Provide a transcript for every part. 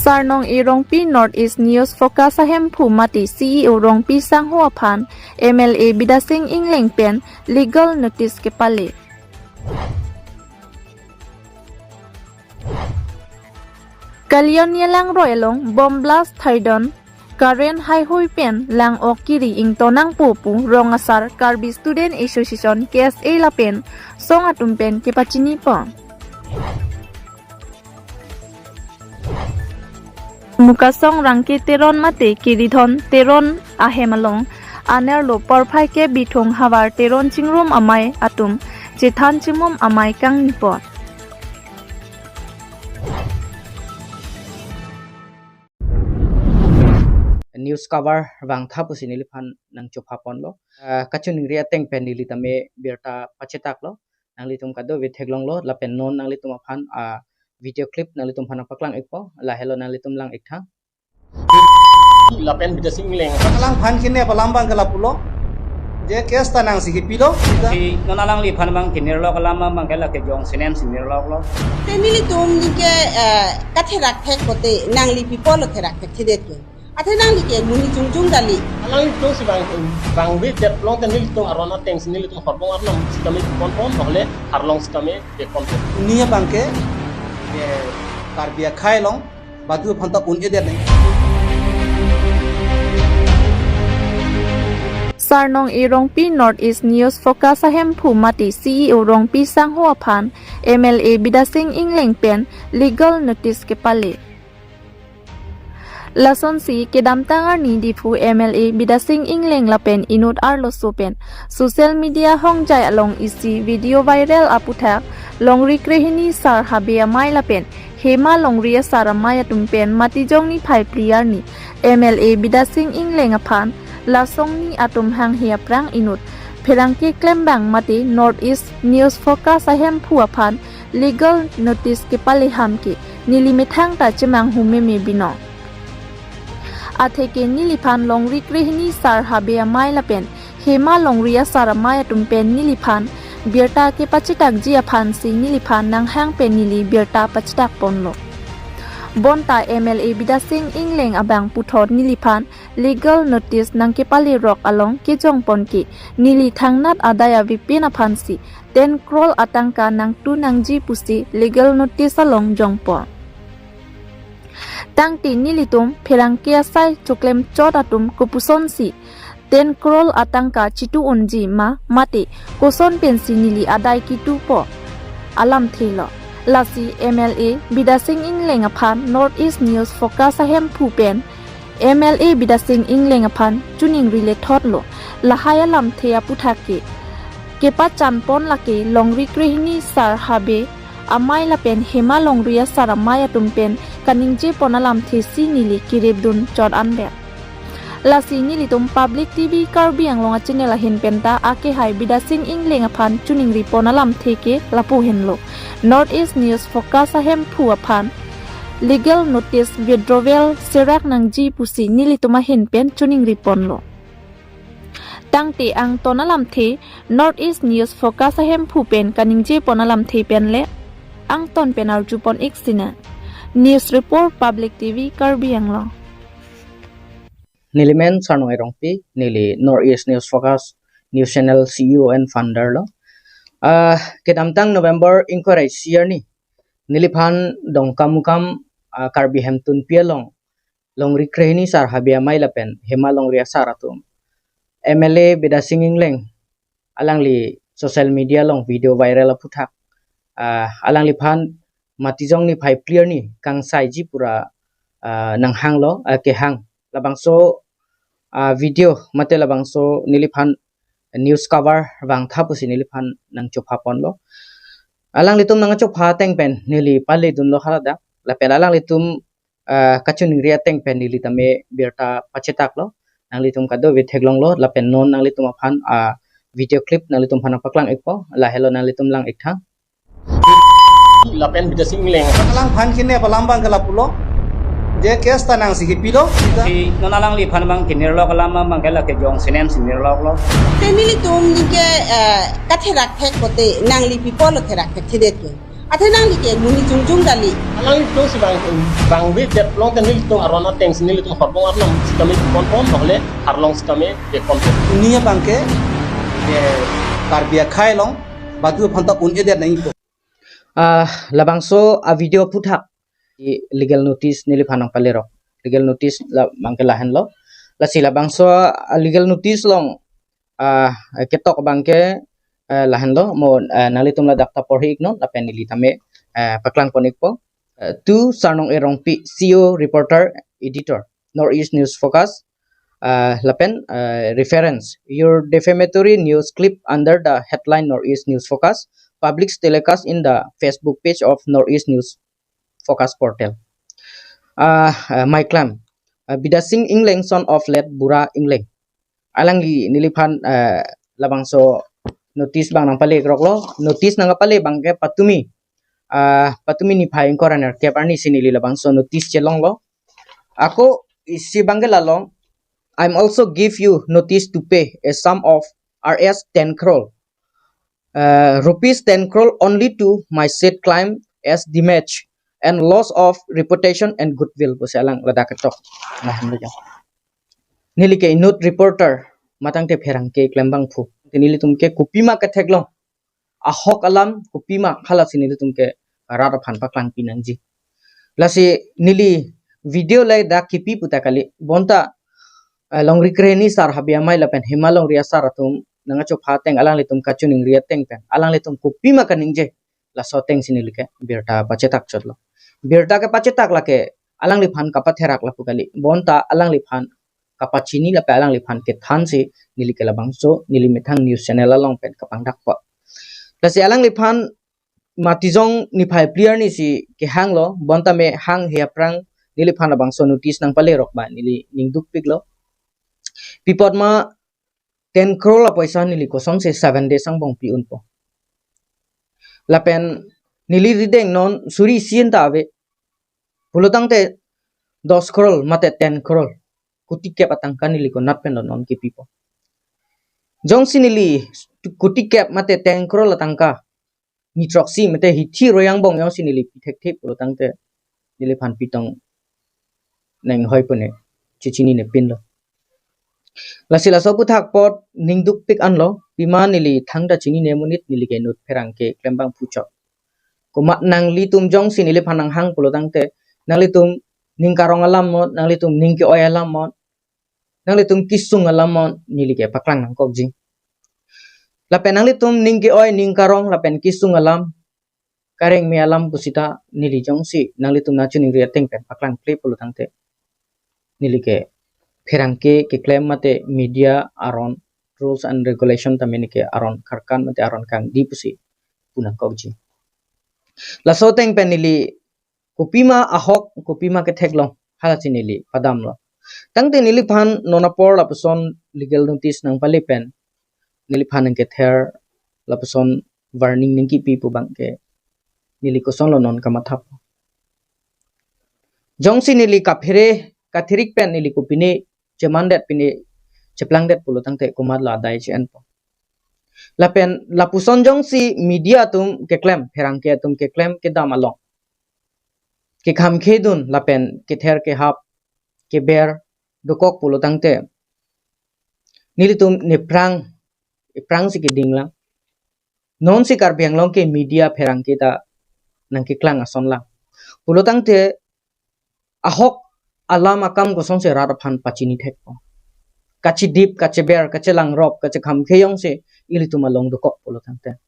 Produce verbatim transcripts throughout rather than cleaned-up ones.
Sarnong Erongpi North East News Focus ahemphu mate C E O Rongpi Sangho aphan M L A Bidya Sing Engleng pen legal notice kepale. Kalyan Yalangroi along bomb blast thaidon, current haihui pen lang-ok kiri ingto nangpo pu rong asar Karbi Student Association K S A lapen song atum pen kepachinipo. Mukasong Rangke Teron mate Kiridhon Teron ahem along anerlo porphai ke Bithung havar Teron chingrum amei atum chethan chimum amei kangnipo. News cover vangtha pusi neliphan nangchophaponlo. Ah, kachiningri ateng pen neli tame birta pachetaklo. Nanglitum kadokave theklonglo, lapen non nanglitum aphan, ah, video clip nanglitum aphan paklang-ikpo, lahelo nanglitum lang-iktha. Lapen Bidya Sing Engleng. Alangphan kene alam abang ke lapulo. Je case ta nangsi kipilo. Di non alangliphan abang kinirlo alam abang ke lake jongsi nangsi nirlo lo. Te nelitum ningke, eh, katherak thek pote nangli pi apotlo therak thekthedet ke. Athe nangli ke monit chungjung kali. Alanglitum si bang, bang bi dep long te nelitum aron ateng si nelitum horbong arnam sitame ponpon, nohole arlong sitame dep ponpon. Ni abang ke, eh, Karbi akhei along badu aphan ta un-edet nang. Sarnong Erongpi North East News Focus ahemphu mate C E O Rongpi Sangho aphan M L A Bidya Sing Engleng pen legal notice kepale. Lasonsi kedamtang arni Diphu M L A Bidya Sing Engleng lapen inut arloso pen social media hongjai along isi video viral aputhak longri krehini sar habe amei lapen Hema longri asar amei atum pen Matijong niphai phli arni M L A Bidya Sing Engleng aphan lasongni atum hanghe aphrang inut pherangke klembang mate North East News Focus ahemphu aphan legal notice kepale ham ke neli methang ta chemanghu meme binong. Atheke neliphan longri krehini sar habe amei lapen Hema longri asar amei atum pen neliphan birta kepachetakji aphansi neliphan nanghang pen neli birta pachetakponlo. Bonta M L A Bidya Sing Engleng abang puthot neliphan legal notice nangkepalerok along kejongpon ke neli thangnat adai avepin aphansi ten crore atangka nangtu nangji pusi legal notice along jongpon. Tangte nelitum pherangke asai choklemchot atum kopusonsi ten crore atangka chitu unji ma mate koson pensi neli adai kitupo alamthelo. Lasi M L A Bidya Sing Engleng aphan North East News Focus ahemphu pen M L A Bidya Sing Engleng aphan choningri lethotlo. Lahai alamthe aputhak ke kepachanpon lake longri krehini sar habe amei lapen Hema longri asar amei atum pen kaningjepon alamthe si neli kiripdun chot anber. Lasi nelitum Public T V Karbi Anglong achannel ahin penta akehai Bidya Sing Engleng aphan choningripon alamthe ke lapu henlo. North East News Focus ahemphu aphan legal notice withdrawal serak nangji pusi nelitum ahin pen choningriponlo. Tangte angton alamthe North East News Focus ahemphu pen kaningjepon alamthe pen le angton pen arjupon-ik sinang. News Report, Public T V Karbi Anglong. Neli men Sarnong Erongpi, neli North East News Focus News Channel C E O and founder lo. Ah, kedamtang November ingkoi ra isi arni neliphan Dongkamukam, ah, Karbi Hemtunpi along longri krehini sar habe amei lapen Hema longri asar atum M L A Bidya Sing Engleng alangli social media along video viral aputhak, ah, alangliphan Matijong niphai phli arni kangsaiji pura, ah, nanghanglo, ah, kehang. Labangso, ah, video mate labangso neliphan news cover vangtha pusi neliphan nangchophaponlo. Alanglitum nangchopha ateng pen neli paledunlo haladak. Lapen alanglitum, ah, kachiningri ateng pen neli tame birta pachetaklo. Nanglitum kadokave theklonglo lapen non nanglitum aphan, ah, video clip nanglitum aphan paklang-ikpo, lahelo nanglitum lang-iktha. Lapen Bidya Sing Engleng. Alangphan kene alam abang ke lapulo. Je case ta nangsi kipilo. Di non alangliphan abang kinirlo alam abang ke lake jongsi nangsi nirlo lo. Te nelitum ningke, eh, katherak thek pote nangli pi apotlo therak thekthedet ke. Athe nangli ke monit jongjong kali. Alanglitum si bang bang we det long te nelitum aron ateng si nelitum horbong arnam sitame pon pon, nohole arlong sitame pon pon. Pini abang ke, eh, Karbi akhei along badu aphan ta un-edet nangpo. Ah, labangso a video aphuthak i legal notice neliphan nangpalerok. Legal notice la abang ke lahenlo. Lasi labangso a legal notice along, ah, ketok abang ke, eh, lahenlo. Mo, eh, nanglitum ladak ta porhi iknon, lapen neli tame, eh, paklang pon ikpo. Eh, to Sarnong A Rongpi, C O, reporter, editor, North East News Focus. Eh, lapen, eh, reference: your defamatory news clip under the headline North East News Focus, published telecast in the Facebook page of North East News Focus portal. Ah, eh, my claim: eh, Bidya Sing Engleng, son of late Bura Engleng, alangli neliphan, eh, labangso notice abang nangpalekroklo. Notice nangpale abang ke patumi, ah, patumi niphai ingkoi ra nerkep arni si neli labangso notice chelonglo. Ako isi abang ke la long: I'm also give you notice to pay a sum of R S ten crore, uh, rupees ten crore only to my said claim as damage and loss of reputation and goodwill, pusi alang ladak ketok. Nah, neli ke inut reporter matang te pherangke klem abangphu. Te nelitum ke kopima ketheklong, ahok alam kopima, halasi nelitum ke rat aphan paklangpi nangji. Lasi neli video le dak kipi pu ta kali, bonta, eh, Longri Krehini sar Habi Amei lapen Hima Longri asar atum nangkachopha ateng, alanglitum kachiningri ateng pen alanglitum kopima kaningje, laso ateng si neli ke birta pachetak chotlo. Birta kepachetak lake alangliphan kapatherak lapu kali, bonta alangliphan kapachini lapen alangliphan kethan si neli ke labangso neli methang news channel along pen kapangdakpo. Lasi alangliphan Matijong niphai phli arni si kehanglo, bonta me hanghe aphrang neliphan labangso notice nangpalerok abang neli ning dukpiklo. Pi apot ma ten crore apoisa neli kosonsi seven days angbong pi unpo? Lapen neli rideng non suri isi an ta ave. Pulotangte dos crore mate ten crore, koti kep atangka neli konat pen lo non kepipo? Jongsi neli koti kep mate ten crore atangka, ni throksi mate hithi royang bong jongsi neli pi thekthe pulotangte neliphan pitong nang hoi pone, chechinine pinlo. Lasi laso aphuthak apot ning dukpik anlo, pima neli thangta chinine monit, neli ke inut pherangke klem abangphu chot. Komat nanglitum jongsi neliphan nanghang pulotangte, nanglitum ning karong alam mo, nanglitum ning ke-oi alam mo, nanglitum kesung alam mo, neli ke paklang nangkokji. Lapen nanglitum ning ke-oi, ning karong lapen kesung alam kareng me alam pusita neli jongsi nanglitum nangchiningri ateng pen paklangkle pulotangte, neli ke pherangke keklem mate media aron rules and regulation tame neli ke aron karkan mate aron kangdi pusi pu nangkokji. Laso ateng pen neli kopima ahok, kopima ketheklong, halasi neli padamlo. Tangte neliphan non apor lapuson legal notice nangpale pen neliphan nangkether lapuson warning nangkipi pu abang ke neli kosonlo non kamathap. Jongsi neli kaphere kathirik pen neli kopine chemandet pine cheplangdet pulotangte komatlo adai che-enpo? Lapen lapuson jongsi media atum keklem, pherangke atum keklem kedam along kekhamkhedun lapen kether kehap keber dokok pulotangte, nelitum nephrang, ephrang si keding lang. Nonsi Karbi Anglong ke media pherangke ta nangkeklang ason lang. Pulotangte ahok alam akam kosonsi rat aphan pachini thekpo? Kachidip, kacheber, kachelangrop, kachekhamkhe jongsi ilitum along dokok pulotangte,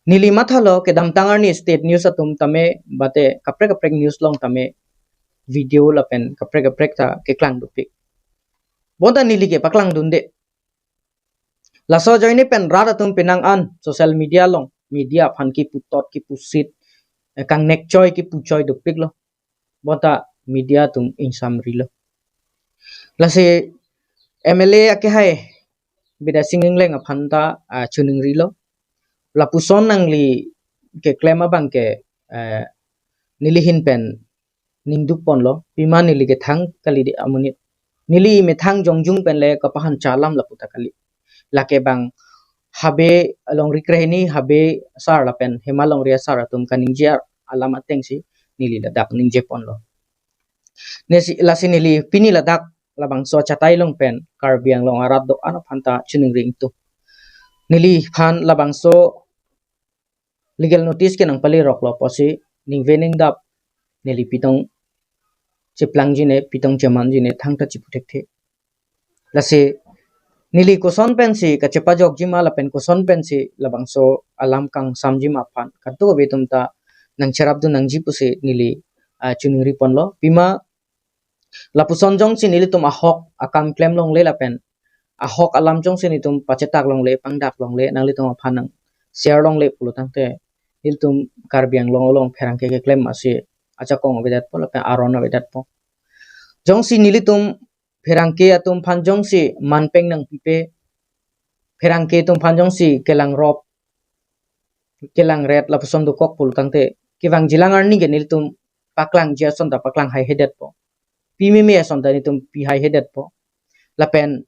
neli mathalo kedamtang arni state news atum tame mate kaprek kaprek news along tame video lapen kaprek kaprek ta keklang dopik. Bonta neli ke paklang dunde. Laso ajoine pen rat atum penang an social media along media aphan kiputot kipusit, eh, kangnek choi kipu choi dopiklo. Bonta media atum ingsamrilo. Lasi M L A akehai Bidya Sing Engleng aphan ta, ah, chiningrilo. Lapuson nangli keklem abang ke, eh, neli ahin pen ning dukponlo, pima neli kethang kali di amonit. Neli methang jongjung pen le kapahan chalam lapu ta kali. Lake abang Habe Longri krehini, Habe sar lapen Hema Longri asar atum kaningje alam atengsi neli ladak ningje ponlo. Nesi, lasi neli pini ladak labangso achatai along pen Karbi Anglong arat do-an aphan ta choningri ingtung. Neliphan labangso legal notice ke nangpaleroklo pusi ningve ningdap neli pitong cheplangjine, pitong chemanjine thangta chipu thekthe. Lasi neli koson pensi kachepajokjima lapen koson pensi labangso alam kangsamjima aphan kadokave atum ta nangcherapdun nangji pusi neli, ah, choningri ponlo. Pima lapuson jongsi nelitum ahok akam klem longle lapen ahok alam jongsi nelitum pachetak longle, pangdak longle, nanglitum aphan nang share longle pulo tangte, nelitum Karbi Anglong along pherangke keklem asi ajakong avedetpo lapen aron avedetpo. Jongsi nelitum pherangke atum aphan jongsi manpeng nangpipe, pherangke atum aphan jongsi kelangrop, kelangret lapuson dokok pulo tangte, kevangjilang arni ke nelitum paklangji ason ta paklang haihedetpo. Pi meme ason ta nelitum pi haihedetpo. Lapen,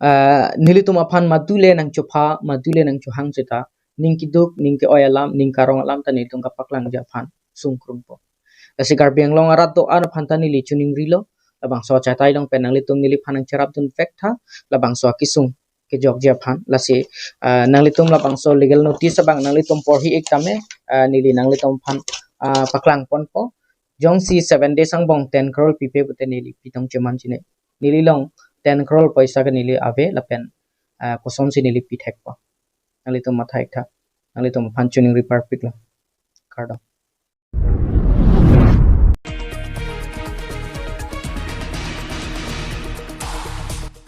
ah, nelitum aphan madule nangchopha, madule nangchohang seta, ning keduk, ning ke-oi alam, ning karong alam ta nelitum kapaklangji aphan sungkrungpo. Lasi Karbi Anglong arat do-an aphan ta neli choningrilo, labangso achatai along pen nanglitum neliphan nangcherapdun vektha, labangso akesung kejokji aphan. Lasi, ah, nanglitum labangso legal notice abang nanglitum porhi-ik tame, ah, neli nanglitum aphan, ah, paklang ponpo. Jongsi seven days angbong ten crore pipe pute neli pitong chemanjine. Neli along ten crore poisa ke neli ave lapen, ah, kosonsi neli pithekpo. Nanglitum matha-iktha. Nanglitum aphan choningri parpiklo. Kardom.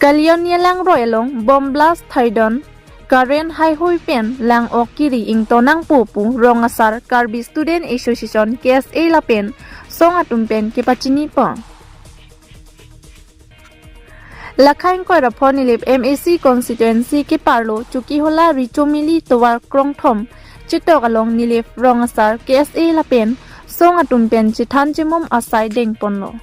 Kaliania Langroi along bomb blast thaidon, current haihui pen lang-ok kiri ingto nangpo pu Rong Asar Karbi Student Association, K S A lapen song atum pen kepachinipo. Lakhain koirapho Nilip M A C constituency keparlo Chokihola Richomili tovar krongthom chetok along Nilip Rong Asar K S A lapen song atum pen chethan chemum asai dengponlo.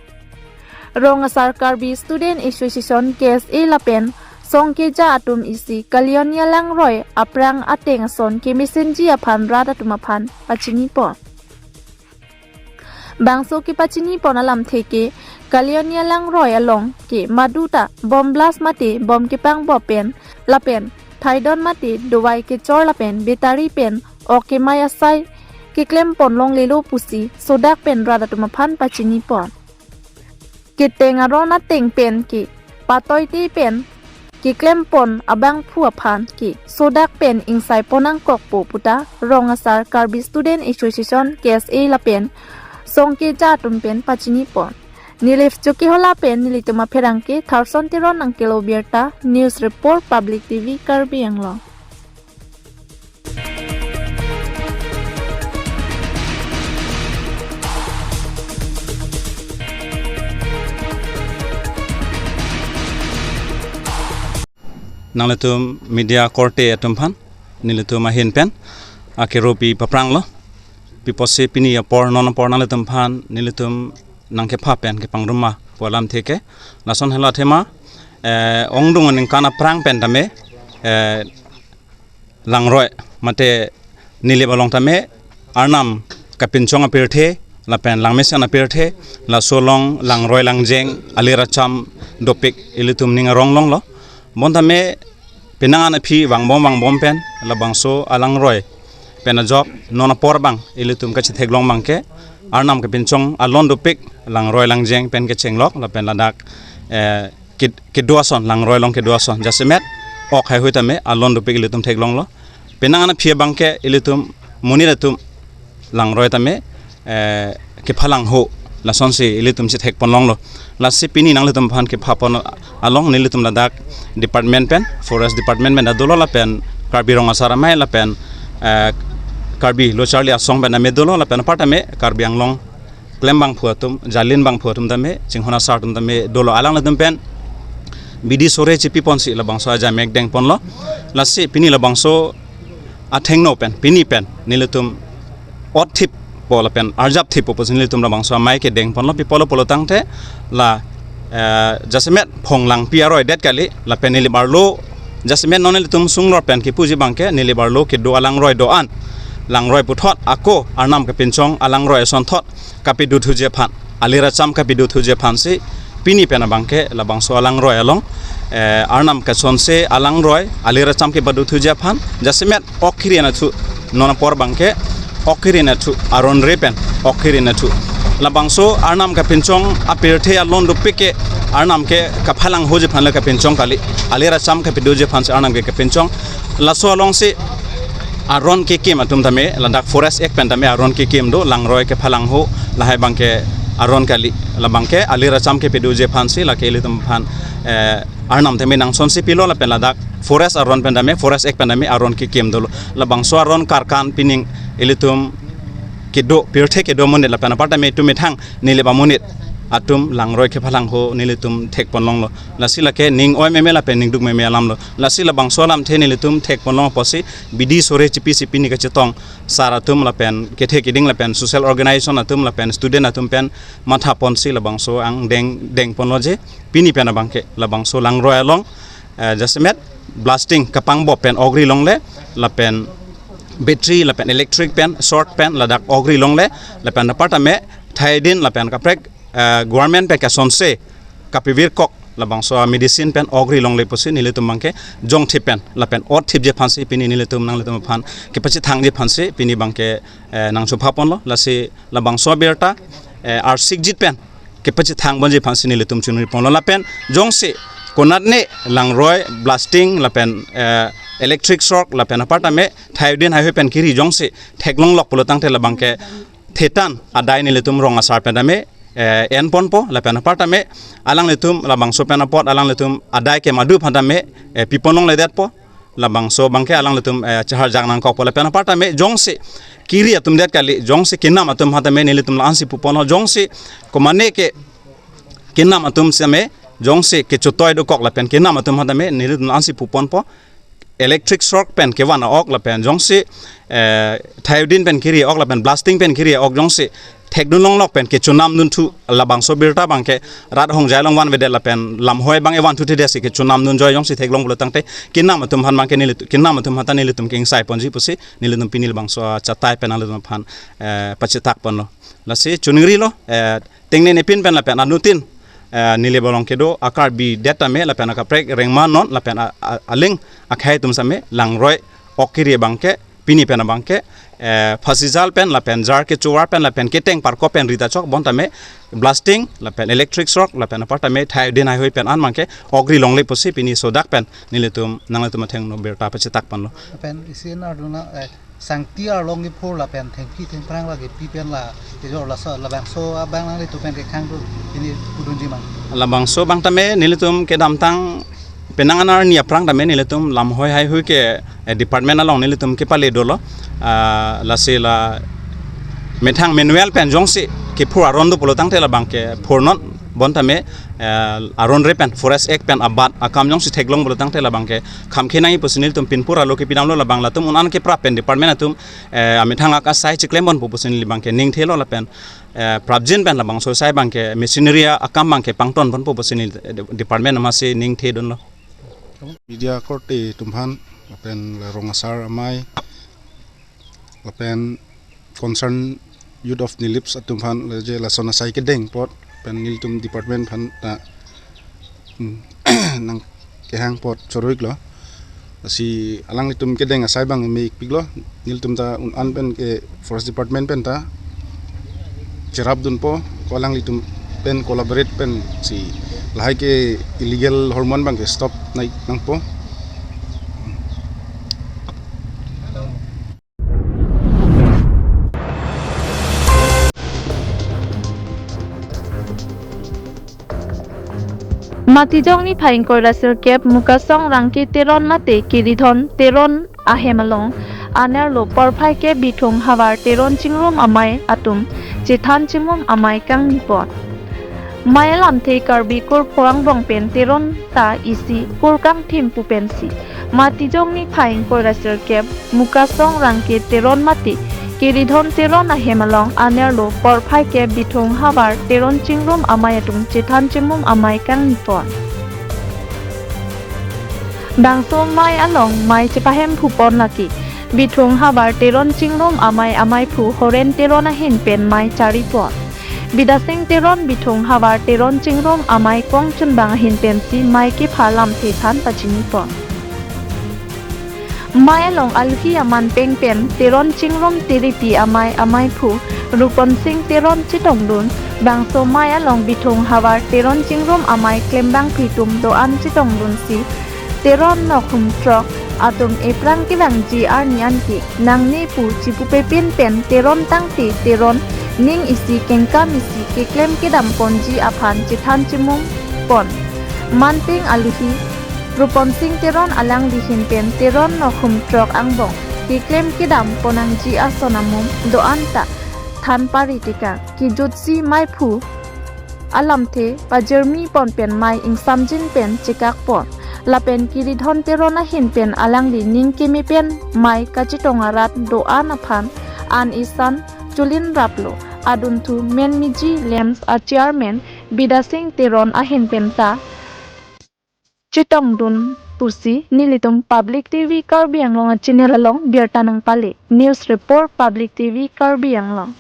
Rong Asar Karbi Student Association, K S A lapen song keja atum isi Kaliania Langroi aphrang ateng ason kemesenji aphan rat atum aphan pachinipo. Bangso kepachinipon alamthe ke Kaliania Langroi along ke maduta bomb blast mate bomb kepangbop pen lapen thaidon mate dovai kechor lapen battery pen ok kemai asai keklempon longlelo pusi sodak pen rat atum aphan pachinipon. Keteng aron ateng pen ke patoite pen keklempon abangphu aphan ke sodak pen ingsaipon nangkokpo puta Rong Asar Karbi Student Association, K S A lapen song keja atum pen pachinipon. Nilip Chokihola pen nelitum apherangke Tharson Teron nangkelo birta, News Report, Public T V, Karbi Anglong. Nanglitum media korte atum aphan nelitum ahin pen akeropi papranglo. Pi pusi pini apor, non apor nanglitum aphan nelitum nangkepha pen kepangruma pu alamthe ke. Lason helo athema, eh, ongdung aningkan aphrang pen tame, eh, Langroi mate Nilip along tame Arnam kapinchong apirthe lapen langmesen apirthe, laso along langroi langjeng alir acham dopik ilitum ning arong longlo. Bon tame penang an aphi vangbom vangbom pen labangso alangroi pen ajok non apor abang ilitum kachetheklong abang ke Arnam kapinchong alon dopik langroi langjeng pen kechenglok lapen ladak, eh, ked-, kedo ason, langroi along kedo ason jasemet ok haihui tame alon dopik ilitum theklonglo. Penang an aphi abang ke ilitum monit atum langroi tame, eh, kephalangho lasonsi ilitum chethekpon longlo. Lasi pini nanglitum aphan kephapon along nelitum ladak department pen, forest department pen ta dolo lapen Karbi Rong Asar Amei lapen, eh, Karbi Lo Charli Asong pen tame dolo lapen apar tame Karbi Anglong klem abangphu atum, jalin abangphu atum tame, chinghon asar atum tame dolo, alanglitum pen bidi sore chipiponsi labangso ajamek dengponlo. Lasi pini labangso athengno pen, pini pen nelitum ot thippo lapen arjap thippo pusi nelitum labangso amei ke dengponlo. Pi apotlo pulo tangte la, eh, jasemet phonglangpi aroi det kali lapen Nilip arlo Jasemet non ilitum sungror pen kipuji abangke neli barlo kedo alangroi do-an, langroi puthot ako Arnam kapinchong alangroi asonthot kapidu thuji aphan, alir acham kapidu thuji aphansi pini pen abangke labangso alangroi along, eh, Arnam kasonse alangroi alir acham kepadu thuji aphan, jasemet ok kiri anathu, non apor abangke ok kiri anathu, aron re pen ok kiri anathu. Labangso Arnam kapinchong apirthe alon dopik ke Arnam ke kaphalang hoji aphan le kapinchong kali, alir acham kapiduji aphansi Arnam ke kapinchong. Laso alongsi aron kekim atum tame, ladak Forest Act pen tame aron kekim do, langroi kephalang ho, lahai abangke aron kali, labangke alir acham kepiduji aphansi lake ilitum aphan, eh, Arnam tame nangsonsi pilo lapen ladak Forest aron pen tame, Forest Act pen tame aron kekim dolo. Labangso aron karkan pining ilitum kedo, pirthe kedo amonit lapen apar tame itum methang Nilip amonit atum langroi kephalang ho nelitum thekpon longlo. Lasi lake ning oi meme lapen ning duk meme alamlo. Lasi labangso alamthe nelitum thekpon long apotsi bidi sore chipisi pini kachetong sar atum lapen kethe kiding lapen social organization atum lapen student atum pen mathaponsi labangso angdeng dengponlo je pini pen abangke labangso langroi along, eh, jasemet blasting kapangbop pen ok ri longle lapen battery lapen electric pen short pen ladak ok ri longle lapen apar tame thaidin lapen kaprek, eh, government pen kasonse kapivirkok labangso medicine pen ok ri longle pusi nelitum abangke jongthip pen lapen otthipji aphansi pini nelitum nanglitum aphan kepachethangji aphansi pini abangke, eh, nangchuphaponlo. Lasi labangso abirta, eh, arsikjit pen kepachethang ponji aphansi nelitum chunri ponlo lapen jongsi konatne langroi blasting lapen, eh, electric shock lapen apar tame thaidin haihui pen kiri jongsi theklonglok pulo tangte labangke thetan adai nelitum rong asar pen tame, eh, enponpo lapen apar tame alanglitum labangso pen apot alanglitum adai kemadu aphan tame, eh, pipon longledetpo. Labangso abangke alanglitum, eh, chahar jak nangkokpo lapen apar tame jongsi kiri atum det kali, jongsi kenam atum aphan tame nelitum la-ansi puponlo, jongsi komane ke kenam atum tame jongsi kechotoi dokok lapen kenam atum aphan tame nelitum la-ansi puponpo. Electric shock pen kevan a-ok lapen jongsi, eh, thaidin pen kiri a-ok lapen blasting pen kiri a-ok jongsi thekdun longlok pen kechonam dunthu labangso birta abangke rat ahongjai along vanvedet lapen lamhoi abang evan thuthe detsi kechonam dunjoi jongsi theklong pulo tangte kenam atum aphan abangke nelitum, kenam atum aphan ta nelitum ke ingsai ponji pusi nelitum pini labangso achatai pen nelitum aphan, eh, pachethak ponlo. Lasi chuningrilo, eh, tengnene pin pen lapen anutin, eh, neli bolong kedo a-Karbi det tame lapen akaprek rengma non lapen a, a, aling akhei atum tame langroi ok kiri abangke pini pen abangke, eh, phasijal pen lapen jar kechovar pen lapen keteng parkop pen rita chok bon tame blasting lapen electric shock lapen apar tame thaidin haihui pen an abangke ok ri longle pusi pini sodak pen nelitum nanglitum athengno birta pachethak ponlo. Lapen isi nangduna, eh, sangti arlong kiphur lapen thengpi thengphrang lake pi pen la kejor laso labangso abang nanglitum pen kekhang tu pini pudunji ma? Labangso abang tame nelitum kedamtang penang anar ni aphrang tame nelitum lamhoi haihui ke, eh, department along nelitum kepale dolo. Ah, lasi la methang manual pen jongsi kephur aron do pulo tangte labangke phurnon bon tame, eh, aron re pen Forest Act pen abat akam jongsi theklong pulo tangte labangke khamkhe nangji pusi nelitum pinpur alo kepidamlo labang latum un-an keprap pen department atum, eh, amethang ak asai chiklem ponpo pusi neli abangke ningthelo lapen, eh, prapjin pen labangso asai abangke machinery akam abangke pangton ponpo pusi neli, eh, department amatsi ningthedunlo. Media korte atum aphan lapen la rong asar amei lapen concern youth of Nilips atum aphan le je lason asai kedeng apot pen nelitum department aphan ta, hmm, nangkehang apot choro-iklo. Lasi alanglitum kedeng asai abang me-ikpiklo. Nelitum ta un-an pen ke Forest Department pen ta cherapdunpo, ko alanglitum pen collaborate pensi lahai ke illegal hormone abangke stop nai nangpo. Matijong niphai ingkoi ra sirkep Mukasong Rangke Teron mate Kiridhon Teron ahem along anerlo porphai ke Bithung havar Teron Chingrum amei atum chethan chimum amei kangni pon. Mei alamthe Karbi kurpho angbong pen Teron ta isi kur kangthim pu pensi Matijong niphai ingkoi ra sirkep Mukasong Rangke Teron mate Kiridhon Teron ahem along anerlo porphai ke Bithung havar Teron Chingrum amei atum chethan chimum amei kangni pon. Bangso mei along mei chepahem phupon lake Bithung havar Teron Chingrum amei ameiphu Horen Teron ahin pen mei charipon. Bidasing Teron Bithung havar Teron Chingrum amei kongchunbang ahin pensi mei kepha lamthe than pachinipon. Mei along aluhi aman pengpen Teron Chingrum Tiripi amei ameiphu Rupon Sing Teron chetongdun. Bangso mei along Bithung havar Teron Chingrum amei klembangpi atum do-an chetongdunsi Teron nokhum throk atum ephrang kevangji arni anke nangne pu chipupepin pen Teron tangte Teron ning isi kengkam isi keklem kedamponji aphan chethan chemungpon. Manpeng aluhi Rupon Sing Teron alangli ahin pen Teron nokhum throk angbong keklem kedampo nangji ason amum do-an ta than paritekang. Kejutsi meiphu alamthe pajirmipon pen mei ingsamjin pen chekakpon. Lapen Kiridhon Teron ahin pen alangli ning keme pen mei kachetong arat do-an aphan an isan cholinraplo. Adunthu Menmiji Lamps a chairman Bidasing Teron ahin pen ta chetongdun pusi nelitum Public T V Karbi Anglong a channel along birta nangpale. News report, Public T V Karbi Anglong.